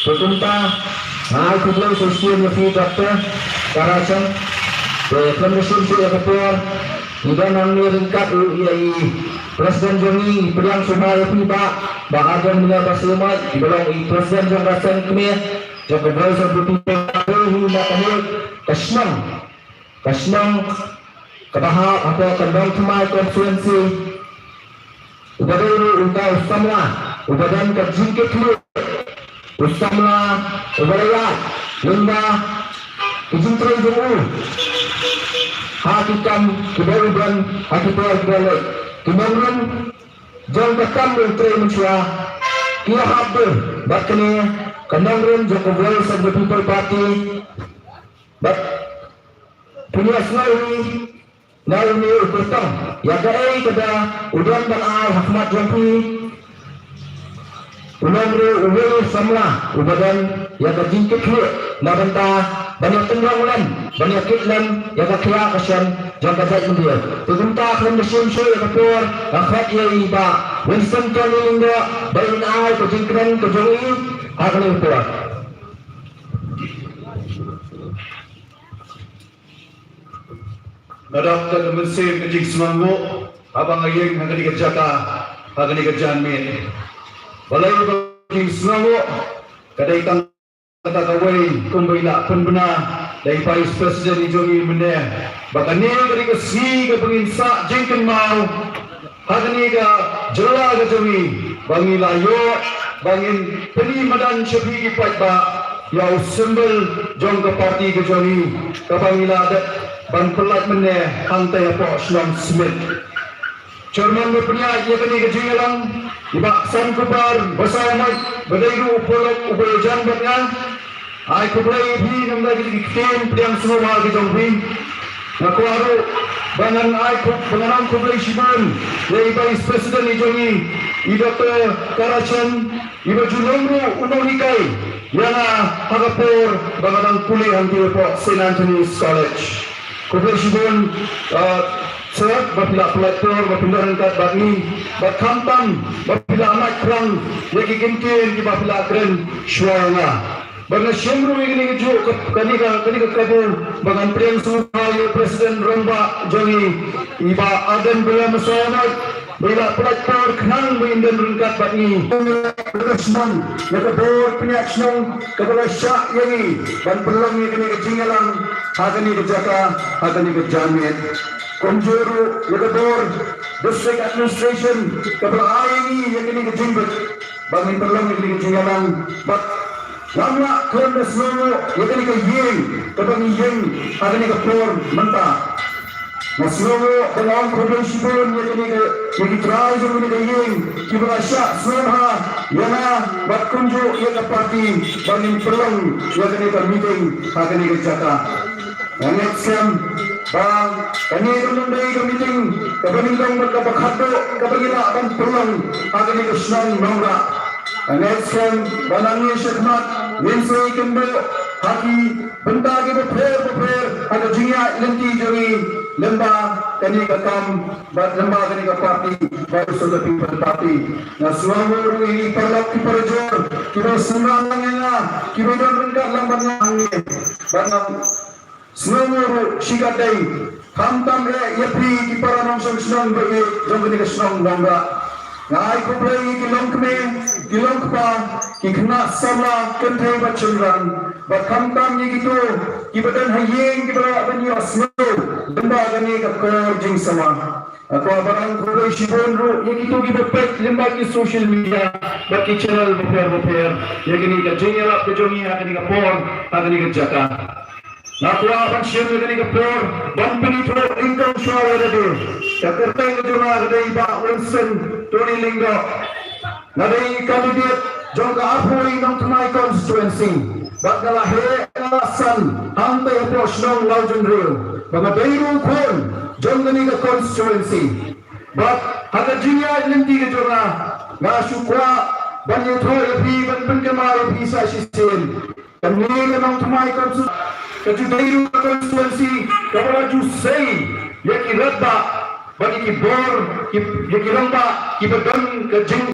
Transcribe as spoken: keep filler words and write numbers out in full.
Te kumta, nga ai khublei sa shisien ïa phi Doctor Tarachan. Te khlem da shim shuh ïa ka por, ngi don hangne ryngkat u ïa i President jong ngi, ngi pdiang sngewbha ïa phi Bah, Bah Ardent Miller Basaiawmoit, i ba long i President jong ka seng kmie jong ka Voice of the People Party, hi na ka Hynñiewtrep, ka shnong. Ka shnong kaba hap hapoh ka Nongthymmai constituency. Uba dei ruh uta u samla uba don ka jingkitkhlieh, u samla uba la ïaid lyngba ki jingtrei jong u ha ki kam kiba u don ha ki por kiba leit. Ki nongrim jong ka kam u trei mynshuwa ki la hap dur bad kane ka nongrim jong ka Voice of the People Party. Bad pynïasnoh ïa u na une u kyrtong ïa kaei kaba u don ban ai ha khmat jong phi. U long ruh uwei u samla uba don ïa ka jingkitkhlieh na bynta ban ïa tynrong lem, ban ïa kit lem ïa ka khia ka shem jong ka jaitbynriew. Te kumta khlem da shim shuh ïa ka por, nga khot ïa i Bah Winston Tony Lyngdoh ba in ai ka jingkren ka jong i ha kane ka por. Nga dap da ka mynsiem ka jingsngewnguh haba nga ïeng ha kane ka jaka ha kane ka janmiet. Balei ba ka jingsngewnguh ka dei tang kata kawei kumba i la pynbna da i Vice President i jong ngi mynne, ba kane ka dei ka sngi kaba ngin sah jingkynmaw ha kane ka jylla ka jong ngi, ba ngi la ïoh ba ngin pyni madan sha phi ki paidbah ïa u symbol jong ka party ka jong ngi, kaba ngi la dep ban pyllait mynne hangtai hapoh shnong Smit. Chairman ba pynïaid ïa kane ka jingïalang, i Bah Sankupar Basaiawmoit, ba dei ruh u paralok uba ïajan bad nga. Ai khublei ïa phi namar ki ktien pdiang sngewbha ki jong phi. Nga kwah ruh ba ngan ai khub, ba ngan ong khublei shibun ïa i Vice President i jong ngi, i Doctor Tarachan, i ba ju long ruh u nonghikai ïa nga ha ka por ba nga dang pule hangtei hapoh Saint Anthony's College. Khublei shibun, uh, Sir, ba phi la pyllait por ba phi la ryngkat bad ngi, bad khamtam ba phi la ngat khrang ïa ki kyntien kiba phi la kren shuwa ïa nga. Bad nga shim ruh ïa kane kajuh ka, kane ka, kane ka kabu ba ngan pdiang sngewbha ïa u President Rangbah jong ngi, i Bah Ardent Miller Basaiawmoit, ba i la pyllait por khnang ba in don ryngkat bad ngi. Ka shnong, ïa ka bor pynïaid shnong kaba la shah ïa ngi ban pynlong ïa kane ka jingïalang ha kane ka jaka, ha kane ka janmiet. Kumjuh ruh ïa ka bor District Administration kaba la ai ïa ngi ïa kane ka jingbit ba ngin pynlong ïa kane ka jingïalang. Bad ngam lah khlem da sngewnguh ïa kane ka ïing kaba ngi ïeng ha kane ka por mynta. Nga sngewnguh ba nga ong khublei shibun ïa kane ka, ïa ki trai jong kane ka ïing kiba la shah sngewbha ïa nga bad kumjuh ïa ka party ba ngin pynlong ïa kane ka meeting ha kane ka jaka. Nga ngeit skhem ba kane ka long dei ka meeting kaba nyngkong bad kaba khatduh kaba ngi lah ban pynlong ha kane ka shnong Nongrah. Nga ngeit skhem ba nangne shakhmat ngin sa ïakynduh ha ki bynta kiba pher bapher ha ka jingïaid lynti jong ngi lyngba kane ka kam bad lyngba kane ka party Voice of the People Party. Nga sngewnguh ruh ïa ki paralok ki parajor kiba synran lang ïa nga, kiba don ryngkat lang bad nga hangne. Bad nga sngewnguh ruh shikatdei khamtam eh ïa phi ki para nongshong shnong ba ïeit jong kane ka shnong Nongrah. Nga ai khublei ïa ki longkmie, ki longkpa, ki khynnah samla, kynthei bad shynrang, bad khamtam ïa kito kiba don ha ïing kiba lah ban ïohsngew lyngba kane ka kor jingsawa. Nga kwah ban ai khublei shibun ruh ïa kito kiba peit lyngba ki social media bad ki channel bapher bapher ïa kane ka jingïalap ka jong ngi ha kane ka por, ha kane ka jaka. Nga kwah ban shim ïa kane ka por ban pynithuh ryngkat shuwa ïa lade. Ka kyrteng ka jong nga ka dei Bah Winston Tony Lyngdoh. Nga dei candidate jong ka arphew Nongthymmai constituency. Bad nga la heh, nga la san hangtei hapoh shnong Lawjynriew ba nga dei ruh u khun jong kane ka constituency. Bad ha ka jingïaid lynti ka jong nga, nga shu kwah ban ïathuh ïa phi, ban pynkynmaw ïa phi sa shisien. Kane ka Nongthymmai constituency ka ju dei ruh ka constituency kaba la ju sei ïa ki rangbah bad ïa ki bor, ki, ïa ki rangbah kiba don ka jing